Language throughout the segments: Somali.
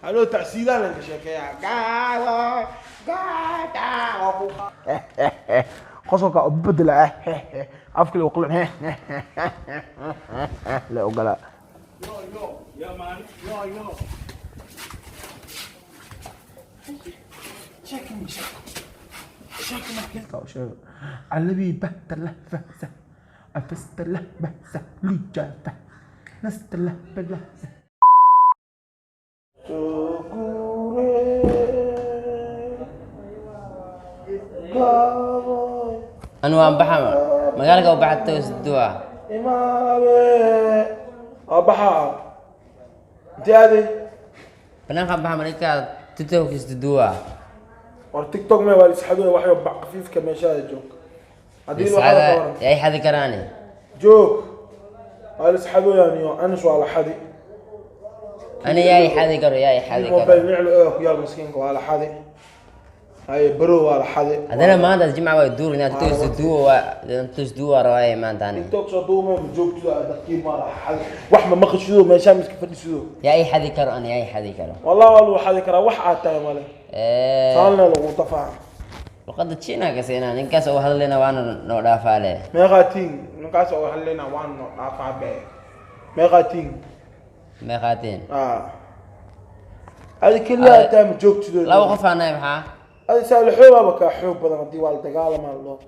Haloo tacsiidaan lanka sheekeeyaa. Gaalo gaada waa ku qosolka u bedela, afka lagu qalin la ogolaa. علبي بهتله فهسه أفستله بهسه لجافة نستله بله. Anu waan baxa, magaalka u baxa toos duwa. Imaabe waa baxa, intee aaday? Banaanka baxa, marka TikTok duwa. War TikTok me waa lisxadoya, waxyo bac khafiifka meeshaada joog haddii waxaa ka Lisxada waran. Yay xadi karaani. Joog, waa lisxadoyaaniyo anis waa la xadi. Ani yay xadi karo, yay xadi mobile karo. Niclo ee ku yaal miskiinka waa la xadi, haye barow waa la xadi. Haddana maanta jimca waa duur inaad toos duwa, waa toos duwa rabaaye maanta ani. TikTok soo duuma ma joogtido, dadkii ma la xadi, wax ma maqashido, meeshaa miska fadhisido. Yay xadi karo, ani yay xadi karo. Wallah waa lagu xadi karaa, wax aad tahay male. Saalna lagu dafaa. Luqadda China kasena ninkaas oo hadlayna waana noo dhaafaale. Meeqaa tiin ninkaas oo hadlayna waan no dhaafaa be, meeqaa tiin? Meeqaateen? Ah, adi keliya aad tahay ma joogtido. Laba qof aan nahay, maxaa? Adi saalixoobaaba kaa xoog badan, haddii waa la dagaalamaa loo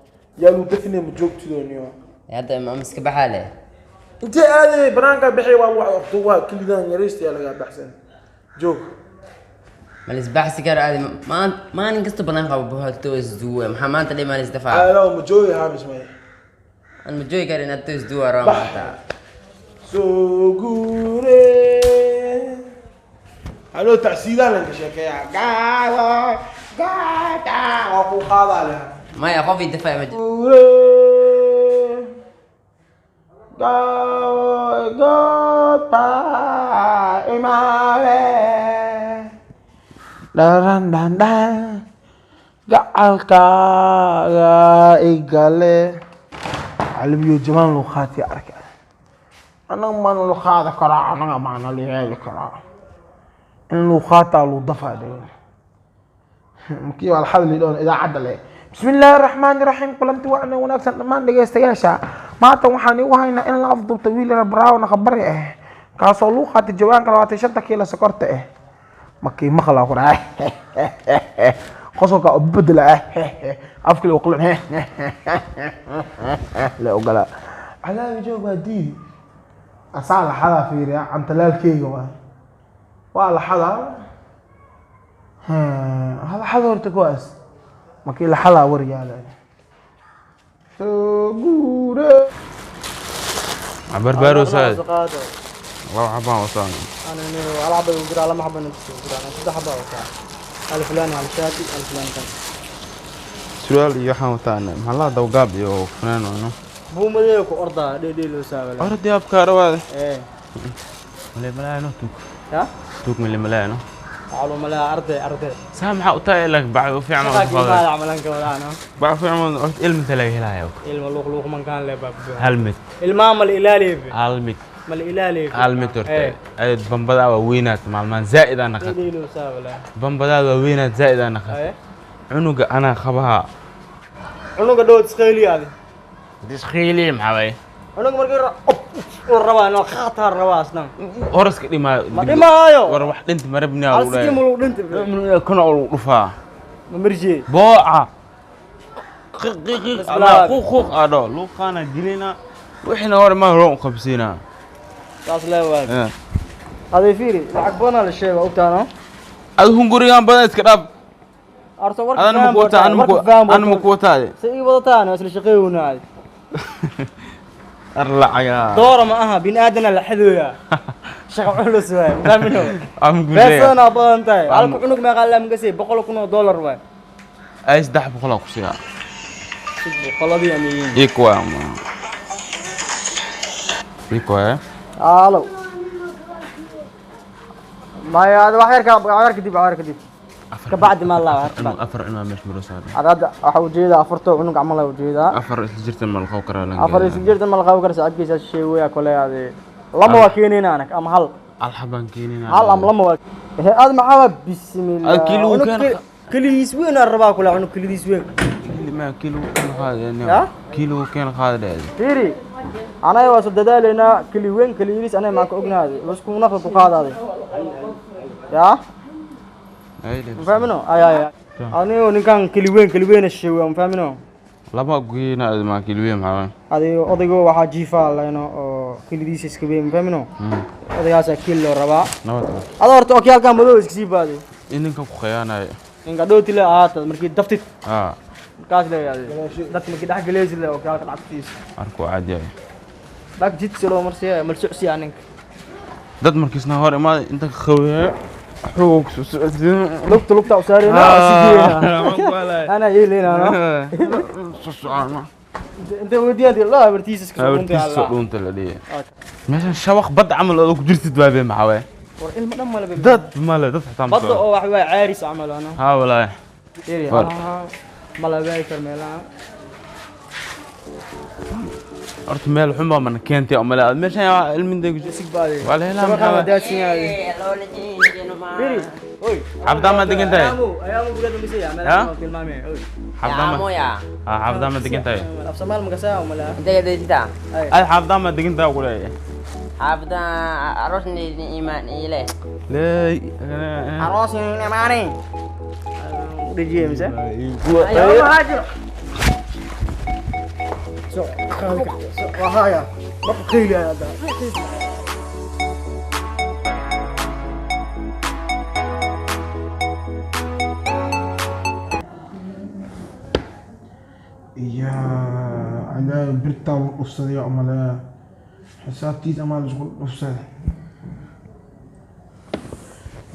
yaa lagu dafnay, ma joogtido niyo. Hadda ma iska baxaa le. Intee aaday? Banaankaa bixi, waa lagu afduwaa, kelidan yaraysta yaa lagaa baxsan, joog. Ma lisbaxsi karo aadi, maanta maalin kasta banaanka buuxa toos duwa, maxaa maanta dhimaan isdafaa? Aalow ma joogi haamis maya. An ma joogi karo inaad toos duwa rabaa. Bax. Maanta soo guure, haloo tacsiidaan lanka sheekeeyaa, gaalo gaada waa ku qaadaa leha. Maya, qof ii dafaya ma jiro. Guure gaalo gaada imaale dharan dhan dhan gacalkaaga igale calabiyo jawaan loo qaatay arka, annaga maana la qaadi karaa, annaga maana la yeeli karaa in luu qaataa luu dafaa de. Markii waa la hadli doon idaacadda le. Bismi illaahi raxmaani raxiim, kulanti wacna wanaagsan dhammaan dhegeystayaasha. Maanta waxaan igu haynaa in la afduubta wiil yar brown khabari ah, kaasoo luu qaatay jawaanka 25 kiilo sokorta ah. Markii maqlaa ku dhahay qosolka u bedela, afka lagu qalin la ogolaa. Cadaabi joog waa diidi asaa la xadaa, fiiriya cantalaalkeyga waay, waa la xadaa hal xad horta kuwaas markii la xadaa war yaala soo guure. Barbaro saad laba xabaan wataan. أنا ألعب وجرا لما حبا نتسوق أنا saddex xabaa wataa, hal fulaan, hal shaati, hal fulaan kan. Surwaal iyo waxaan wataan maxaa la dawgaab iyo fanaan wano. Buumadee ku ordaa dheedhee loo saawala. Ordi abka rawaade. Ee. Male malaano tuug. Ya. Tuug male malaano. Waxaa loo malaha arday arday. Saa maxaa u tahay lak bacd u fiican shaqaa oo kiimaada qaado. Camalan ka wadaana. Bacd fiican oo ilmi talaga helayo. Ilma luuq luuq mankaan le baa. Hal mid. Ilmaha mal ilaaliye. Hal mid. Mal ilaaliye. Hal mid horta ay bambadaa waa weynaat maalmaan zaa'id aan naqat. Dheedhee loo saawala. Bambadaa waa weynaat zaa'id aan naqat. Ee. Cunuga anaa qabaha. Cunuga dhow isqeyli adi. Disqiili maxaa waye? Cunuga markii uu rabaa inuu khaatar rabaa asna. Horoska dhimaayo. Ma dhimaayo. War wax dhinta marabnaa. Hal sikii ma lagu dhinta. Kana oo lagu dhufaa. Ma marjiyey? Booca. Bas bilaab. Quuq adho luuqaana gelina wixiina hore ma hore u qabsiinaa. Saas lee waay. Adee fiiri, lacag badanaa la sheega, ogtaano. Adu hungurigaan badan iska dhaaf. Arso warka Adana faham maku wataa. bartaa, warka faham Ana bartaa. maku wataa. Si ii wadataan waa isla shaqeynaa adi. Arlacayaa. Doora ma aha, bini aadana la xadooyaa, shaqo culus waay, fahmino. Aan guuleeya. Beesadana badan tahay. Halka cunug meeqaa laa magasay? $100,000 waay. Ay 300 ku siiyaa. Boqoladii ama yihiin. Ii kuwa ii kuwa. Alo, maya, ada wax yarka, wax yar kadib, wax yar kadib kabacdi ma laa wax yar kabacdi. Afar ilmaa meesha maro saaran. Ada hadda waxaa ujeedaa afartoo cunug camal aa ujeedaa. Afar isla jirta ma la qaban karaa? Afar isla jirta ma la qaban kara, saaxiibkiisa sheegaya kole. Ade lama waa keenayna anag ama hal. Hal xabaan keenina. Hal am lama waa he aad maxaa bismillah. Al kilo Cunug keen keligiis weyn aan rabaa kula cunug keligiis weyn. Ma kilo keen qaadayna. Ya? Kilo keen qaadayna. Fiiri anaga waa soo dadaalaynaa keli weyn keligiis anaga maan ka ognaaday lasku nafta ku qaadaaday yaa. Ay Ma fahmino ay ay ay. Anigo ninkan keli weyn keli weyn sheego ma fahmino. Laba goyna aad ma kilo weyn maxaa? Adigo odaygo waxaa jiifaa layno oo kelidiisa iska weyn ma fahmino. Odaygaasa keli loo rabaa. Nabad. Ada horta okyaalkan madow iska sii baaday. Ininka ku khiyaanay. Ninka dhooti le ahaata markii daftid. Ah. Markaas le dadka markii dhex galaysi le okyaalka dhactiisa. Arku caadi yahay. Dhag jidsi loo marsiya malsocsiya ninka. Dad markiisna hor imaad inta ka qaweeyo xoog soo socodin. Lugta lugta u saarayna ana yeeleyna soo socona. Inta weydiiyaan la habartiisa iska soo dhuntay. Habartiisa soo dhuntay la dhihi. Meeshan shabaq bad camal oo ku jirtid baa maxaa waay? War ilmo dhan male. Dad male dad xitaa. Badda oo wax waay caaris camal ana. Ha walaahi. Fiiri mala waay kar meelaha. Horta meel xun baa mana keentay oo male aad meeshan waa ilmin ku sig baaday. Waa la helaa Shabaqa maxaa waa waay? daadsan yahay. Fiiri oy. Xafdaa ma degan tahay? Ayaamu gurada misaya meel Ha? aan tilmaamay oy. Xafdaa ma Moya. Ha xafdaa ma degan tahay? Af Soomaali ma kasaa mala. Intee dejita? Ay xafdaa ma degan tahay ku leeyahay. Xaafada aroosni iimaan ile. Leey. Aroosni iimaani. Dejiye mise? So waa haya. Ma ku qeylaya hadda. Iya, cadaab birtaa lagu dhufsaday oo maleeya xisaabtiis amaa la isku dhufsaday.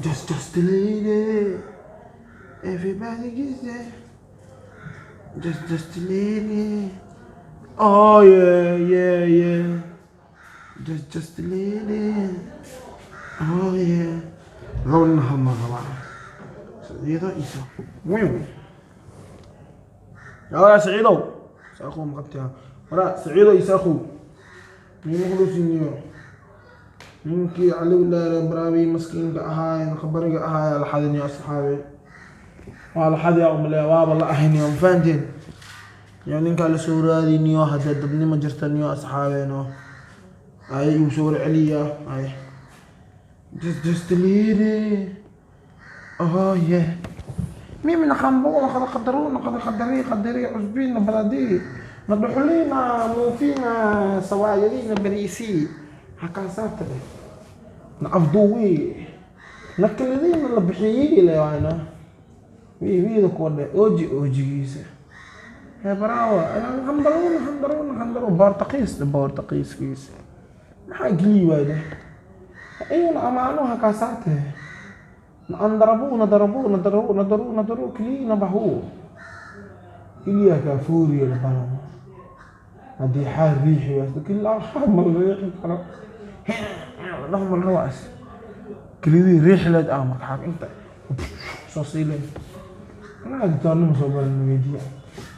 Just a lady, everybody gets it. Just a lady. Oh yeah, yeah, yeah. Just a lady. Oh yeah. Laba nin hadma rabaa. Saciido iyo wiw. يا سعيدو ساخو مقبتها ورا سعيدو يساخو مين مخلوسينيو ninkii cali dheere baraabi maskiinka ahaa khabariga ahaa la xadinayo asxaabi waa la xadayaa umaleeya waaba la ahayniyo ma fahanteen yo ninkaa la soo raadiniyo haddee dabnimo jirta niyo asxaabeeno ay igu soo warceliya ay just a lady. Oh yeah. ميم نخنبو نخد قدرو نخد قدري قدري عزبين بلدي ندحلينا موفينا سوايرينا بريسي هكا ساتر نعفضوي نكلذين لبحيي لا وي وي ذوك اوجي اوجيسه يا براوة انا خندرون خندرون خندرون بارتقيس بارتقيس كيس maxaa geli waayde ayuna amaano hakasaate andarabuna darabuna darabuna daruna daru kiliina bahu kiliya kafuuri la balamo haddii xaar riixi waas kila xaar ma riixi karo lahum alrawas kilidii riixi leed ah marka xaar inta soo siileen أنا أقدر soo baran weydiiya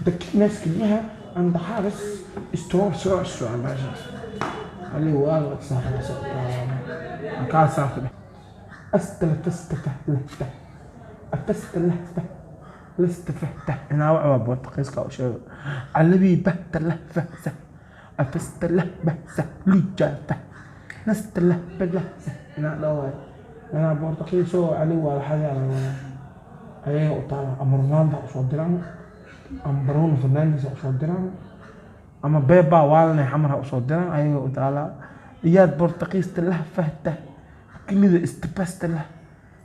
dadka naas keliyaha عند حارس استوى سرعة سرعة meeshaas علي waa saaxiib kaa saaxiib أستلفستفهلته أفستلهته لستفهته أنا وعوا بورتقيسك أو شيء علبي بهتلهفهسه أفستلهبهسه لجافه نستلهبلهسه أنا لو أنا بورتقيسو علي ولا حدا ayaga u taala ama Ronaldo u soo diraan ama Bruno Fernandes u soo diraan ama Beba Walne xamar ha u soo diraan ayaga u taala iyaad Portugiista lah fahta kelida istibasta lah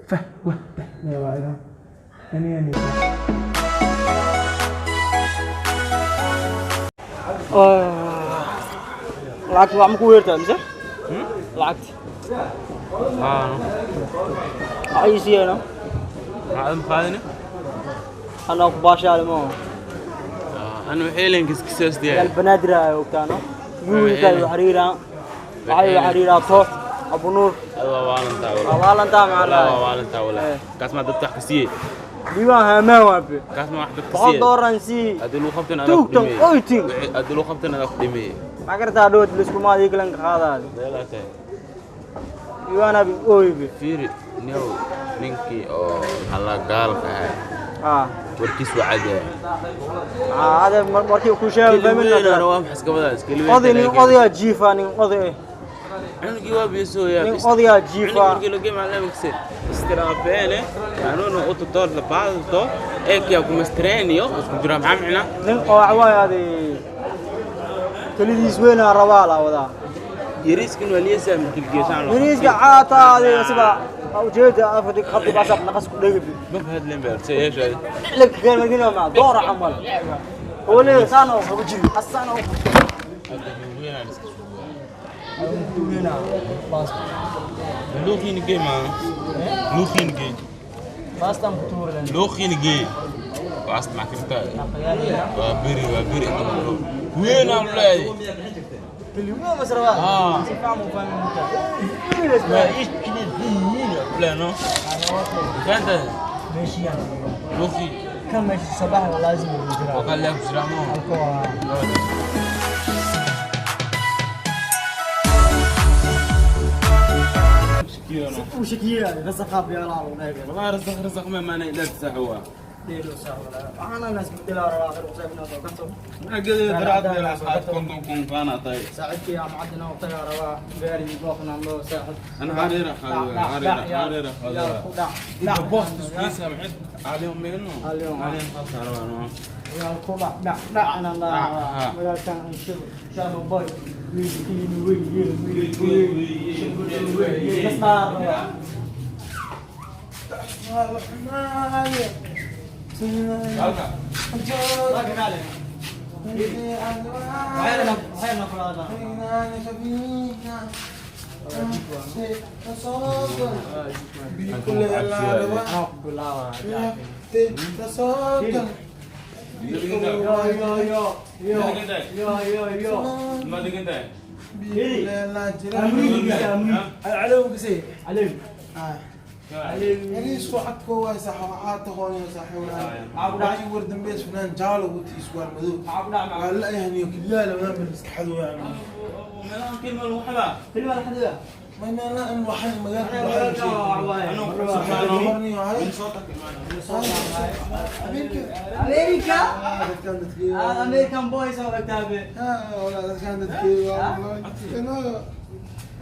fahwahta waa yani yani. Lacagta wax ma ku weertaa mise? Lacagta. Ah. Waxay ii siiyeen. Maxaad ma qaadani? Anaa ku baashaale ma. Anu xeelankiis kisaas diyaar. Yaal banaadir ay ogtaano. Yuulka iyo xariira. Waxay xariira toox Abu Nuur. Waa waalantaa walaa. Waa waalantaa macallin. Waa waalantaa walaa. Kaas ma dadka wax ka siiyey. Diiwaan hamaan waabe. Kaas ma wax dadka Boqol siiyey. dooran sii. Haddii lagu qabtana anaa ku Tuugtan dhimeeyey. oytin. Haddii lagu qabtana anaa ku dhimeeyey. Ma gartaa dhood lisku maadii galan ka qaadaad. Meelaa tahay. Iwaanabi ooybe. Fiiri new ninkii oo maxaa la gaalka ahaa. Ah. Warkiis waa cad yahay. Ah, hada markii ku sheegay Keliweyn waa maxas gabadaas keliweyn. Oday, nin odayaa jiifa, nin oday eh. Cunugii waa biisooyaa. Nin odayaa jiifa. Markii lagu macalin makse istiraafeene anuuna u tutor la baadto eekya kuma streenyo isku jira maxaa micna. Nin oo waxa ade kelidiis weynaa rabaa la wadaa. Yariiskan waa liyasa markii geesaan. Yariiska caata ade asiba ujeeda afka qabdi basab naqas ku dhegibi. Ma fahadleen beertay yeeshay. Lak kan markii ma door camal oo leeyahay saan oo ugu jiri asaan oo Luuqiin gee ma luuqiin gee. Baastan ku tuuran. Luuqiin gee waast ma kirtaa waa beri waa beri inta weyn aan leeyahay. Kelimaa masraba. Ah. Si fiican u fahmi. Waa iskini diin plano fanta. meeshiyan. Luuqi. Kan meesha sabax laazim uu jiraa. وقال لك جرامو. Alkoa. uu shakiyaa rasaqa biyaalaha lagu dheegay. والله رزق رزق ما معنى لا تسعوا. Dheelo sax waxaana naas bedela rabaa akhir usaybna soo kanto. ما قد درات يا اصحاب كنتم كن كان طيب. Saaxiibkii ama cadina oo tagaa rabaa gaari booqna loo saaxib. انا هاريرة هاريرة هاريرة هاريرة. ku dhac. انت بوست سكيسة معد عليهم منه. عليهم. عليهم خاص على Yaal ku dhac dhac dhacna la magaalkan shil shano boy wiilkiin wiil wiil wiil wiil bas rabaa. Yo yo yo yo yo. ما دقنت. علي. Yariisku cadko waay saaxiib caata hooyo saaxiib walaal war dambeys fanaan jaalo wati iswaal madow waa la yahniyo kiliyaa la wadaan maskaxdu yani. كلمة الوحدة. كلمة الحديدة. Ma meelna in waxay magaalada أمريكا. dadkan dadkii هذا أمريكان بويز أو كتابة. والله dadkan dadkii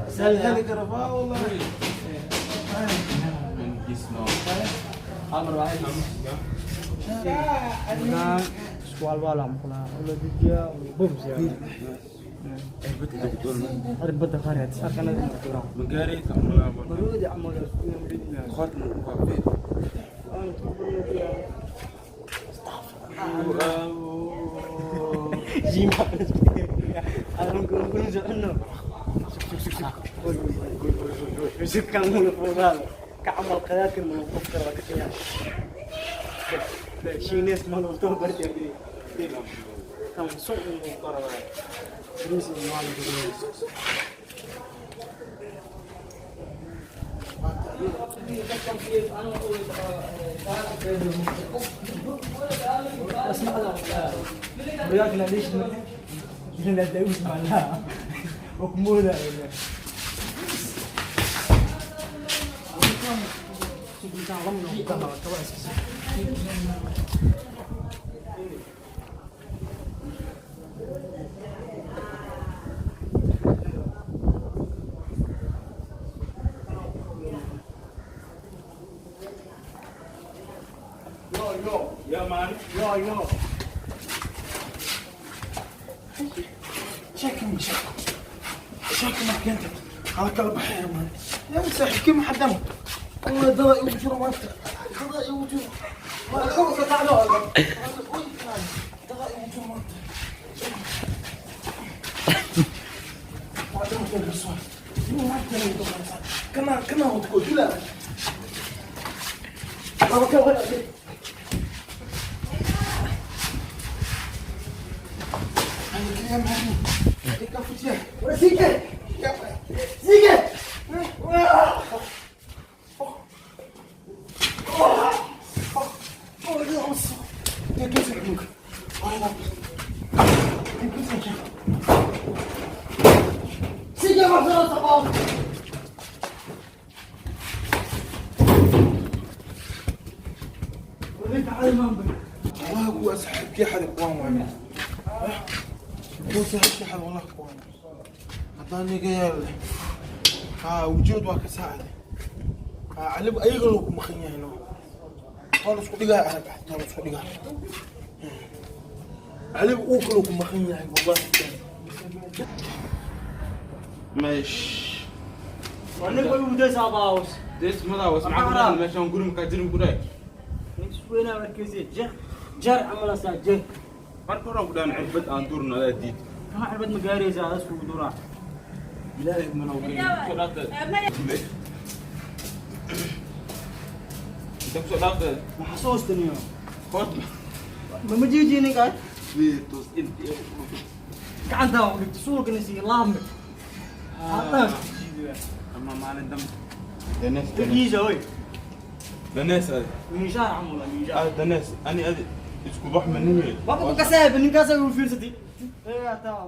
والله heli kara والله. عمر واحد. سؤال ولا مقلا ولا دجيا بومز يعني. بدك خارج أنا مقاري. برود عمر. خاتم. جيم أنا ممكن نقول إنه شوف كم هو فوق هذا كعمل قناة من الفكر وكذا شي ناس ما لو برتي كم سوق من القرى اسمع لا وياكنا ليش لا داوس معناها وكمولا. يا مان. Yo yo. شاكم شاكم شاكم marka على kala baxaya man ya saaxiibkii ma xadam والله dada igu jiro maanta dada igu jiro ma ka kacdo dada igu jiro maanta kana kana wadko dila laba kala. Sigue! Ninka cali maanba. Wallahi kuwa saaxiibkii xaday kuwaan waay. Kuwa saaxiibkii xaday wallahi kuwaan. Haddaan niga yaal. Haa, wujuud waa ka saacday. Haa, calib ayaga loo ku maqan yahay no. Waa la isku dhigaa arag, waa la isku dhigaa. Calib uu kaloo ku maqan yahay wallahi. Meesh. Waa ninka way udaysaa baawus. Des madaa was maxaa ku dhahay meeshaan guri makaa jirin ku dhahay. Ninka isweynaa markiisa jer jer camal asaa jer. Marka hore aan ku dhahan cirbad aan durno adaa diid. Kama cirbad ma gaaraysaa adas kugu duraa. Ilaahay mana ogeyn. Kusoo dhaafta. Inta kusoo dhaafta. Ma xasuustaniyo. Kood. Ma jiiji ninka. Wiitus inti. Gacanta u dhigto suulkana sii laabme. Haddaan isku jiidiyaa. Ama maalin dambe. Danees. Dagiisa oy. Danees adi. Miishaar camal waa miishaar. Ah danees ani adi isku bax ma nihi. Waba ku kasaaba ninkaas ay u fiirsatay. Ee taa.